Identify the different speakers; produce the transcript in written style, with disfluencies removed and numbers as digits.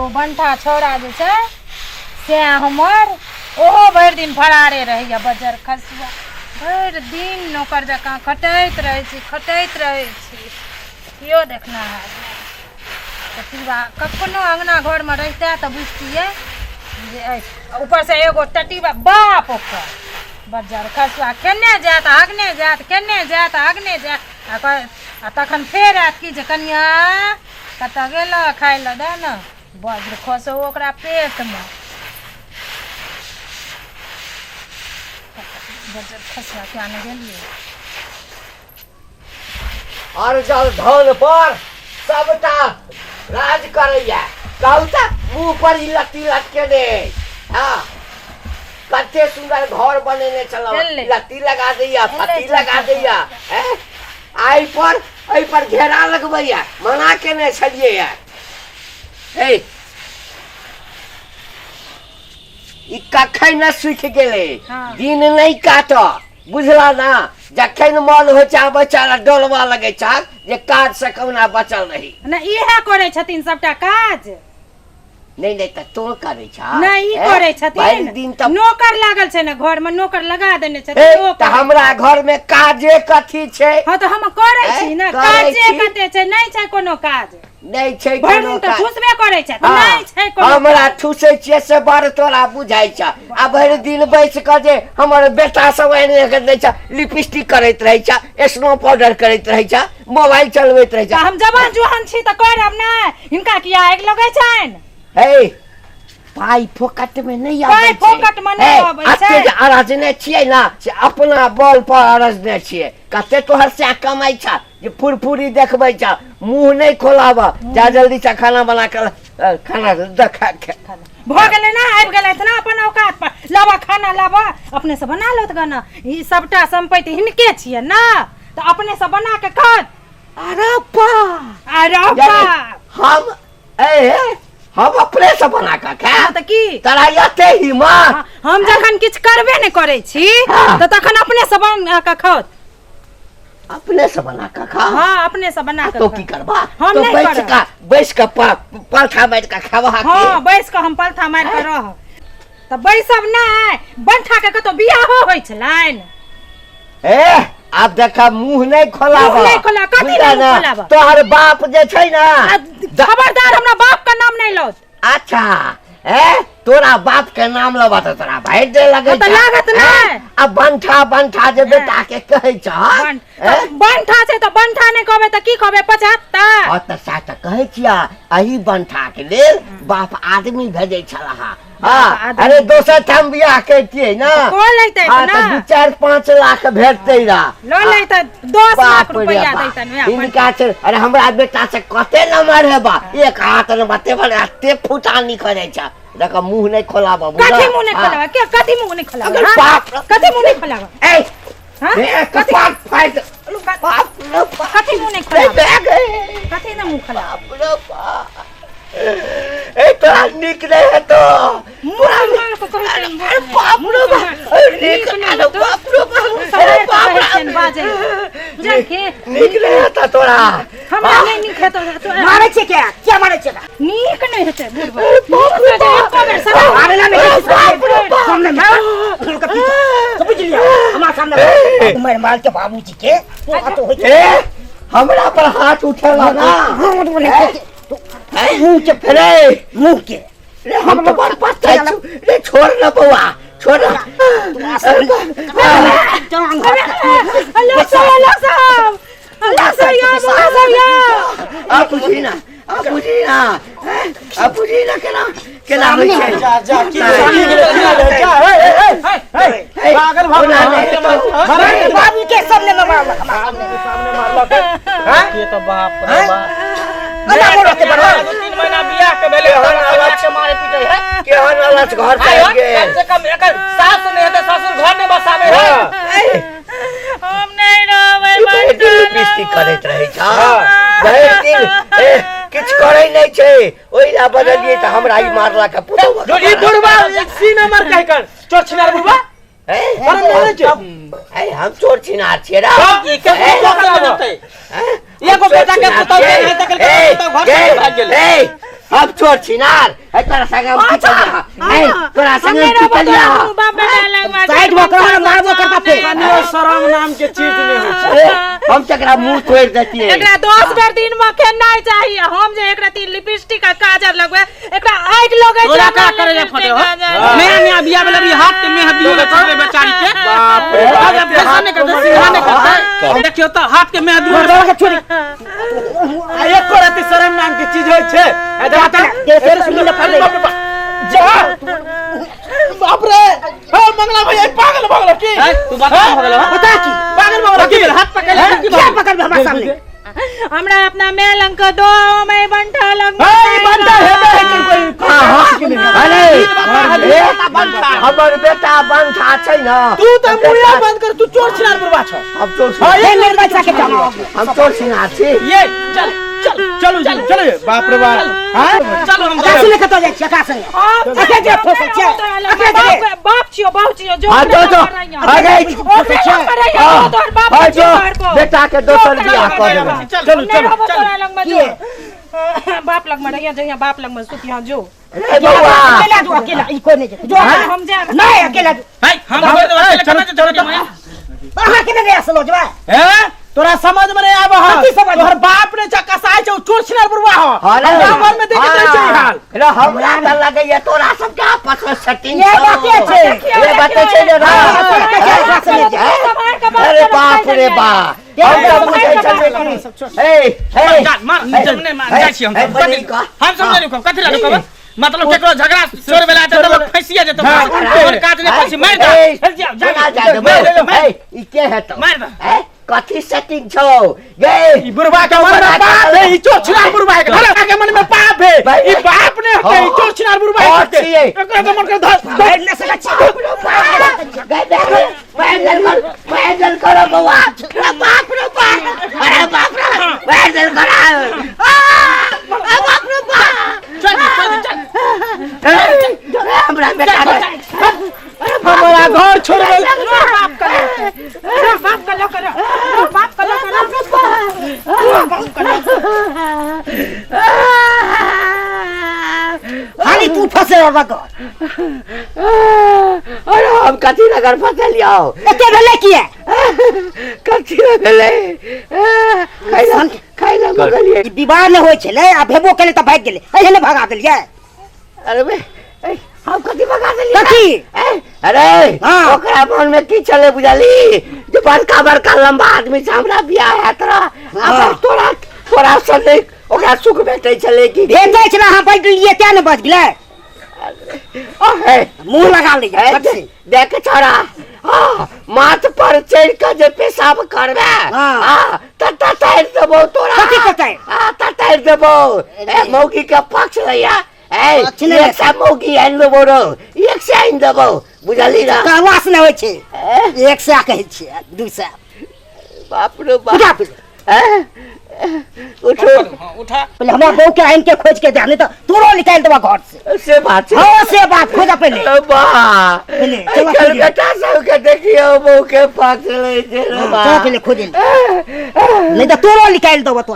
Speaker 1: एगो बंठा छौड़ा जे छै से हमर ओहो भरि दिन फरारे रहैया बजर खसुआ भरि दिन नौकर जकाँ खटैत रहै छी खटैत रहै छी केओ देखना है टटीबा कखनो अङ्गना घरमे रहितै तऽ बुझतियै जे अछि ऊपरसँ एगो टटीबा बाप ओकर बज्जर खसुआ केने जायत हगने जायत केने जायत हगने जायत आ आ तखन फेर आयत की जे कनिया कतऽ गेल खाय लए दे ने वज्र खसौ ओकरा पेटमे बज्जर खसुआ किया ने गेलियै
Speaker 2: अर्जल धन पर सबटा राज करैया कहू तऽ मुँह पर ई लत्ती लटकेने हँ कते सुंदर घर बनेने छलहुँ
Speaker 1: एलै।
Speaker 2: लत्ती लगा दैया
Speaker 1: एलै
Speaker 2: फत्ती लगा
Speaker 1: चाचा।
Speaker 2: दैया हैं आइ पर एहि पर घेरा लगबैया मना केने छलियै हे ई कखन ने सुखि गेलै
Speaker 1: हँ।
Speaker 2: दिन नहि काटऽ बुझला ना जखन मन होइ छै आबै छै आ डोलबा लगै छै जे काज से कहुना बचल रही
Speaker 1: नहि इएह करै छथिन सबटा काज
Speaker 2: नहि नहि तऽ तों करै छह
Speaker 1: नहि ई
Speaker 2: हैं?
Speaker 1: करै
Speaker 2: भरि
Speaker 1: छथिन
Speaker 2: दिन तऽ
Speaker 1: नौकर लागल छै ने घर में नौकर लगा देने
Speaker 2: ए,
Speaker 1: छथिन ओ
Speaker 2: तऽ
Speaker 1: करै
Speaker 2: हमरा घर में काजे कथी छै
Speaker 1: हँ तऽ हम करै
Speaker 2: ए,
Speaker 1: छी ने
Speaker 2: करै
Speaker 1: काजे
Speaker 2: छी।
Speaker 1: कते छै नहि छै कोनो काज
Speaker 2: नहि छै
Speaker 1: भरि
Speaker 2: कोनो
Speaker 1: दिन तऽ
Speaker 2: काज।
Speaker 1: ठुसबे करै छै तऽ
Speaker 2: हाँ,
Speaker 1: नहि छै कोनो
Speaker 2: हमरा
Speaker 1: काज।
Speaker 2: ठुसै छियै से बड़ तोरा बुझाइ छ आ भरि दिन बैस कऽ जे हमर बेटा सब एने के दै छ लिपस्टिक करैत रहै छ स्नो पाउडर करैत रहै छ मोबाइल चलबैत रहै
Speaker 1: तऽ
Speaker 2: छ
Speaker 1: हम जवान जुहान छी तऽ करब नहि हिनका किया आगि लगै छनि
Speaker 2: हे पाइ फोकट में नहीं आबै
Speaker 1: पाइ
Speaker 2: छै।
Speaker 1: फोकट में नहि
Speaker 2: हे,
Speaker 1: आबै छै।
Speaker 2: एते जे अरजने छियै ना से अपना बल पर अरजने छियै कते तोहर सएह कमाइ छ जे फुरफुरी देखबै छ मुंह नहि खोलाब जा जल्दी से खाना बना के खाना देखा
Speaker 1: भऽ गेलै ना आबि गेलथि ना अपन औकात पर लाबऽ खाना लाबऽ अपने से बना लौत गऽ ना ई सबटा सम्पत्ति हिनके छियै ना तऽ अपने से बना के खात
Speaker 2: अरे बा
Speaker 1: अरे बा
Speaker 2: हम ए हम अपने से बना के
Speaker 1: हाँ
Speaker 2: खायब
Speaker 1: तऽ की
Speaker 2: तोरा एते हिम्मत
Speaker 1: हाँ, हम जखन किछु करबे नहि करै छी
Speaker 2: हाँ।
Speaker 1: तऽ तखन अपने से बना कऽ खाओत
Speaker 2: अपने से बना के खा
Speaker 1: हाँ अपने से बना कऽ
Speaker 2: तो की
Speaker 1: खाओत।
Speaker 2: करबा
Speaker 1: हम
Speaker 2: तो
Speaker 1: नहि
Speaker 2: बैस
Speaker 1: करब।
Speaker 2: का बैस के पलथा मारि के खाबा
Speaker 1: हाँ बैस कऽ हम पलथा मारि कऽ रहब तऽ बैसब नहि बंठा के कतौ बियाहो होइ छलनि
Speaker 2: ए आब देखा मुंह नहीं खोलाबा
Speaker 1: मुँह नहि खोला, कथी
Speaker 2: बुझला
Speaker 1: लए मुँह
Speaker 2: ना?
Speaker 1: खोलाबा?
Speaker 2: तोहर बाप जे छै ना
Speaker 1: आ, खबरदार हमरा बाप के नाम नहि लौत
Speaker 2: अच्छा ए तोरा बाप के नाम लेबा तऽ तोरा भारि दे लगै
Speaker 1: हाँ, तऽ
Speaker 2: छह।
Speaker 1: लागत नहि।
Speaker 2: ए, आ बंठा बंठा जे बेटा के कहै छह ए?
Speaker 1: बंठा छै तऽ बंठा नहि कहबै तऽ की कहबै 75
Speaker 2: हाँ तऽ सएह तऽ कहै छियै एहि बंठा के लेल बाप आदमी भेजै छलाह हाँ
Speaker 1: आदमी।
Speaker 2: अरे दोसर ठाम बियाह करितियै ना
Speaker 1: कऽ लैतै
Speaker 2: हाँ
Speaker 1: ना
Speaker 2: तऽ 2 4 5 लाख भेटतै रह
Speaker 1: लऽ लैतै 10 लाख
Speaker 2: बाप रे
Speaker 1: रुपैआ
Speaker 2: बाप।
Speaker 1: दैतनि वएह बंठा।
Speaker 2: हिनका छै अरे हमरा बेटा से कते नम्बर हेबा एक हाथ ने बते बड़े एते फुटानी करै छै देख मुंह नहीं खोलाबा
Speaker 1: कथी मुंह नहीं खोलाबा के कथी मुंह नहीं खोलाबा
Speaker 2: अगर
Speaker 1: हाँ?
Speaker 2: बाप रे-
Speaker 1: कथी मुंह नहीं खोलाबा
Speaker 2: ए
Speaker 1: हाँ?
Speaker 2: ए
Speaker 1: कथी
Speaker 2: कपार फाड़ दे। बाप रे बाप।
Speaker 1: कथी मुंह नहीं
Speaker 2: रे
Speaker 1: खोलाबा
Speaker 2: बैग ए।
Speaker 1: कथी ने मुंह खोलाबा
Speaker 2: बाप रे बाप। ए तोरा नीक नहीं हेतो
Speaker 1: मुंह
Speaker 2: तोरा
Speaker 1: सम्हार कऽ कहै छियनि,
Speaker 2: अरे बाप रे बाप अरे नीक
Speaker 1: नीक नहि
Speaker 2: अरे
Speaker 1: हेतौ।
Speaker 2: बाप रे बाप
Speaker 1: मुंह सम्हार
Speaker 2: अरे
Speaker 1: कऽ
Speaker 2: बाप
Speaker 1: कहै
Speaker 2: रे
Speaker 1: छियनि, बाजै लए। बुझलखिन?
Speaker 2: नीक नहीं हेतो तोरा
Speaker 1: हमरा नहि नीक हेतौ तो
Speaker 3: मारै छै क्या क्या मारै छै
Speaker 1: नीक नहि हेतै बुढ़बा
Speaker 2: अरे बाप रे
Speaker 1: नीक हेतै, एको बेर सलाह
Speaker 3: मारे ना
Speaker 2: अरे बाप रे बाप।
Speaker 3: सामने में के पीछे तो बुझ लिया हमारा सामने उमर मार के बाबूजी के तो आ तो होई
Speaker 2: ए हमरा पर हाथ उठेला ना
Speaker 3: मुंह के
Speaker 2: रे
Speaker 3: मुंह के
Speaker 2: रे हम तो बड़ पछताइ छु रे छोड़ न बौआ छोड़ न
Speaker 1: अल्लाह साहब अल्लाह साहब अल्लाह साहब या बौआ साहब या
Speaker 2: आ बुझी ना आ बुझी ना आ बुझी ना केना केना होइ छै
Speaker 4: जा जा की भेलै, की भेलै, जा हे हे हे हे पागल भऽ
Speaker 2: ओना
Speaker 4: गेल।
Speaker 2: नहि हेतौ।
Speaker 3: बाबू के सामने में मारलक हमारा सामने में।
Speaker 4: सामने मारलक हैं
Speaker 5: के तऽ बाप रे बाप
Speaker 3: अल्लाह बोलो के बड़ा
Speaker 5: 2-3 महीना बियाह के भेलै
Speaker 2: केहन
Speaker 5: तब कन्या
Speaker 2: अलग
Speaker 5: के मारे पीटे है
Speaker 2: केहन अलस घर से
Speaker 5: आइ
Speaker 2: आबि गेल
Speaker 5: कम से कम एकर सास नहि हेतै ससुर घर नहि बसाबै है
Speaker 2: ए,
Speaker 1: हम नहि रहबै
Speaker 2: ई भरि दिन लिपस्टिक करैत रहै छ भरि दिन ए, किछु करै नहि छै ओहि ला बदलियै तऽ हमरा ई मारलक पुतहु
Speaker 4: ई बुढ़वा सी नंबर कहि कर चोर छिनार बुढ़वा
Speaker 2: ए,
Speaker 4: शरम नहि होइ छै
Speaker 2: ए, हम चोर छिनार छियै रा
Speaker 5: तब ई के
Speaker 2: ए,
Speaker 5: घर से बनतै
Speaker 2: हैं?
Speaker 5: एगो
Speaker 2: हम
Speaker 5: बेटा के
Speaker 2: चोर
Speaker 5: पुतहु
Speaker 2: छिनार
Speaker 5: नहि हेतै,
Speaker 2: छियै।
Speaker 5: पुतहु घर से
Speaker 2: ए,
Speaker 5: भागि गेलै।
Speaker 2: ए, हम चोर छिनार है तोरा संगे हम की चलिया है तोरा संगे हम की चलिया
Speaker 3: साइड भऽ कऽ मारबो करता फेर।
Speaker 4: कनियो शरम नाम के चीज नहीं होइ छै।
Speaker 2: अरे हम तकरा मुंह तोड़ देतियै।
Speaker 1: एकरा 10 बेर दिन में खेनाइ चाही आ हम जे एकरा तीन लिपस्टिक आ काजर लगबै एकरा आगि लगै छै।
Speaker 5: तोरा का करे ले फटे हो? नया नया बियाह भेल अभी हाथ के मेहंदियो ने चढ़बै बेचारी के।
Speaker 4: बाप रे
Speaker 5: बाप, ऐसा नहीं करते, सीधा नहीं करते। देखियो तो हाथ के मेहंदियो
Speaker 3: तोरा के छोड़ी
Speaker 4: आ एको रति शरम नाम के चीज होइ छै। आ जा त
Speaker 3: फेर सुनी ले पड़लै।
Speaker 4: बाप रे बाप। जा बाप रे हे मंगला भैया ई पागल भऽ गेलो की?
Speaker 5: हैं, तू बता भऽ गेलो, हँ?
Speaker 3: बता की
Speaker 4: पागल भऽ गेलो की?
Speaker 5: हाथ पकड़ ले की
Speaker 3: क्या पकड़बे हमरा सामने?
Speaker 1: हमरा अपना माय लंग के दो हम एहि बंठा लंग
Speaker 4: हे ई बंटा हेबे है कि कोई कोई बात के नहीं।
Speaker 2: अरे
Speaker 4: अरे,
Speaker 2: ए, हमर बेटा बंठा छै न।
Speaker 4: तू तऽ मुँहे बंद कर, तू चोर छिनार बुढ़वा छ।
Speaker 2: हम चोर
Speaker 4: हाँ,
Speaker 3: हे मेरे पैसा के जमा
Speaker 2: हम चोर छिनार छी।
Speaker 5: ये चल चल
Speaker 4: चलू चलू चलू बाप रे बाप। हाँ
Speaker 5: चलो हम
Speaker 3: आकाश ले कतऽ जाइ छी? आकाश संगे अके जे फसल छै अके जे
Speaker 1: बाप छियो बाप छियो जो
Speaker 2: हाँ जो जो अरे हाँ जो बेटा के दोसर बियाह कर देबै।
Speaker 4: चलू चलू
Speaker 1: चलू बाप लग में रहिया जहिया बाप लग में सुतिया जो।
Speaker 2: रे बौआ
Speaker 3: अकेला जो, अकेला ई कोई नहीं जेतै जो।
Speaker 1: हम जाएब।
Speaker 3: नहीं अकेला जो।
Speaker 5: है हम छोड़ देबै, चलो चलो चलो।
Speaker 3: अहाँ के नहीं असलो जबा
Speaker 4: हैं तोरा समझ में नहीं आबऽ हौ।
Speaker 3: कथी समझ में?
Speaker 4: तोहर बाप ने छ कसाई छौ, चोर छिनार बुढ़वा हौ।
Speaker 2: हाँ रे।
Speaker 4: गाँव घर में देखैत रहै छै ई हाल।
Speaker 2: रे हमरा तऽ लगैया तोरा सबके आपस में सेटिंग
Speaker 3: ये बाते छै।
Speaker 2: ये बाते छै ने रे। अरे बाप रे बाप हम तऽ बुझै छलियै कि ए ए
Speaker 5: जा मार नहीं मार जाइ छी हम
Speaker 2: ए,
Speaker 5: सब।
Speaker 2: बहिन कह।
Speaker 5: हम सब नहीं रुकब, कथी ला रुकब? मतलब केकरो झगड़ा चोर बेला हेतै तऽ लोक फँसिए जेतौ। तोहर काज नहि फँसी मारि दे।
Speaker 2: ए,
Speaker 5: चल जा, जा,
Speaker 2: जा, जा,
Speaker 5: मारि दे,
Speaker 2: ए, ई के हेतौ?
Speaker 5: मारि दे।
Speaker 2: ए, कथी सेटिंग छौ गे?
Speaker 4: ई बुढ़वा के मन में पाप है, ई चोर छिनार बुढ़वा है। अरे के मन में पाप है, ई बाप ने हते, ई चोर छिनार बुढ़वा है।
Speaker 2: हाँ, छियै।
Speaker 4: एकरा तऽ मन के धस
Speaker 3: मारि नहि सकै छी।
Speaker 2: गे, देख, पैदल कर, पैदल करो बौआ। अरे बाप रे बाप, अरे बाप रे, पैदल करो। आ, आ बाप रे बाप।
Speaker 5: चल चल चल।
Speaker 2: ए, हमरा बेटा के
Speaker 4: हमरा घर छोड़ गेल।
Speaker 1: बाप का लो बाप का लो करो बाप का लो करो बाप का लो।
Speaker 3: खाली तू फसे रहबा कर।
Speaker 2: अरे हम कथी नगर फसलियौ?
Speaker 3: एते भेलै किए?
Speaker 2: कथी भेलै? खैला खैला मगलियै।
Speaker 3: ई विवाह नहि होइ छलै आ भेबो केलै तऽ भागि गेलै, एहि ने भगा देलियै।
Speaker 2: अरे बे, ए, हम कथी भगा देलियै?
Speaker 3: कथी?
Speaker 2: ए, अरे
Speaker 3: हाँ।
Speaker 2: ओकरा मन में की छलै बुझली? जे बड़का बड़का लंबा आदमी से हमरा बियाह हैत रह।
Speaker 3: हाँ।
Speaker 2: तोरा तोरा से नहि ओकरा सुख भेटै छलै कि?
Speaker 3: भेटै छलै, अहाँ बचि गेलियै तें ने बचि गेलै।
Speaker 2: ओहे
Speaker 3: मुँह लगा लियै
Speaker 2: ए,
Speaker 3: बच से।
Speaker 2: देख छोरा, हाँ, माथ पर चढ़ के जे पेशाब करबे
Speaker 3: हाँ।
Speaker 2: हाँ, त ततारि देबौ तोरा।
Speaker 3: कथी ततारि?
Speaker 2: हाँ, ततारि देबौ। ए मौगी के पक्ष लैया। ए
Speaker 3: पक्ष नहि
Speaker 2: एक सए मौगी आनि देबौ रौ, एक सए आनि देबौ बुझली ना?
Speaker 3: कहला से नहि होइ छै।
Speaker 2: ए,
Speaker 3: 100 कहै छियै 200।
Speaker 2: बाप रे बाप।
Speaker 3: उठा पहिले।
Speaker 2: ए, उठो।
Speaker 5: हाँ, उठा
Speaker 3: पहिले हमरा बहू के आनि के खोज के दे, नहीं तऽ तोरो निकालि देबऽ घर से।
Speaker 2: से बात छै।
Speaker 3: हँ से बात, खोजऽ पहिले।
Speaker 2: बा
Speaker 3: पहिले, चलऽ
Speaker 2: एकर
Speaker 3: खोजै।
Speaker 2: बेटा सबके देखियौ बहू के पक्ष लै छै रे
Speaker 3: हँ,
Speaker 2: बा।
Speaker 3: चलऽ पहिले खोजै लए, नहीं तऽ तोरो निकालि देबऽ तोरा।